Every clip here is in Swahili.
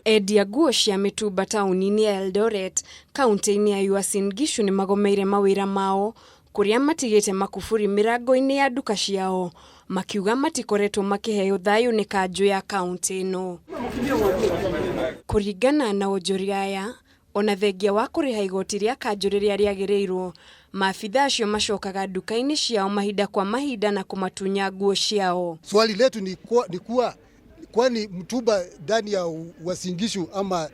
Endia nguo cia mĩtumba taũni-inĩ ya Eldoret kaunti-inĩ ya Uasin Gishu nĩ magomeire mawĩra mao kũrĩa matigĩte makuburi mĩrango-inĩ ya nduka ciao makiuga matikoretwo makĩheo thayũ nĩ kanjũ ya kaunti ĩno. Kũringana na onjoria aya, ona thengia wa kũrĩha igoti rĩa kanjũ rĩrĩa rĩagĩrĩirwo, maabitha acio macokaga nduka-inĩ ciao mahinda kwa mahinda na kũmatunya nguo ciao. Swali letu ni kuwa kwani mtumba ndani ya Uasin Gishu ama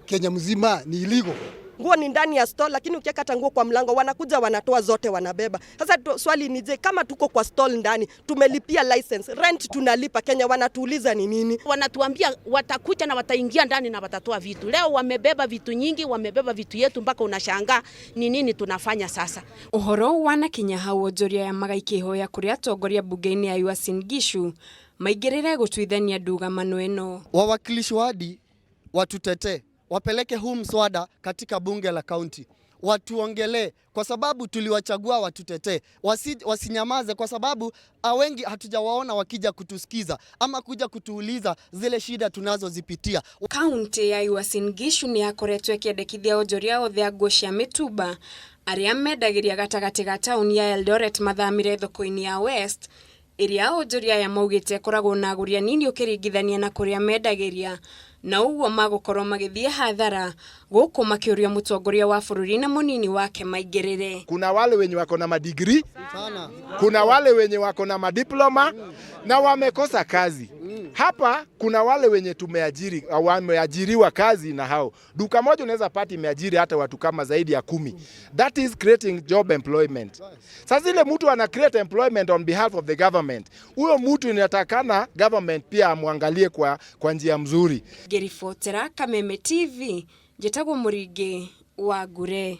Kenya mzima ni illegal? Nguo ni ndani ya stall, lakini ukiweka hata nguo kwa mlango wanakuja wanatoa zote wanabeba. Sasa swali ni je, kama tuko kwa stall ndani tumelipia license, rent tunalipa, Kenya wanatuuliza ni nini? Wanatuambia watakuja na wataingia ndani na watatoa vitu. Leo wamebeba vitu nyingi, wamebeba vitu yetu mpaka unashangaa ni nini tunafanya sasa. Ũhoro wanakinya hau onjoria aya magaikĩhoya kũrĩ atongoria bunge-inĩ ya Uasin Gishu maingĩrĩre gũtuithania ndũgamano ĩno. Wawakilishi wadi watutetee, wapeleke huu mswada katika bunge la kaunti, watuongelee kwa sababu tuliwachagua watutetee, wasinyamaze kwa sababu wengi hatujawaona wakija kutusikiza ama kuja kutuuliza zile shida tunazozipitia. Kaunti ya Uasin Gishu nĩ yakoretwo ĩkĩendekithia onjoria othe a nguo cia mĩtumba arĩa mendagĩria gatagatĩ ga taũni ya Eldoret mathamĩre thoko-inĩ ya West ĩrĩa onjoria aya maugĩte ĩkoragwo na agũri anini ũkĩringithania na kũrĩa mendagĩria na ũguo magũkorwo magĩthiĩ hathara gũkũ makĩũria mũtongoria wa bũrũri na mũnini wake maingĩrĩre. Kuna wale wenye wako na madigrii, kuna wale wenye wako na madiploma na wamekosa kazi. Hapa kuna wale wenye tumeajiri, wameajiriwa kazi na hao. Duka moja unaweza pata imeajiri hata watu kama zaidi ya 10. That is creating job employment. Sasa ile mtu ana create employment on behalf of the government, huyo mtu inatakana government pia amwangalie kwa njia mzuri. Ngĩribotera Kameme TV, njĩtagwo Mũringĩ wa Ngure.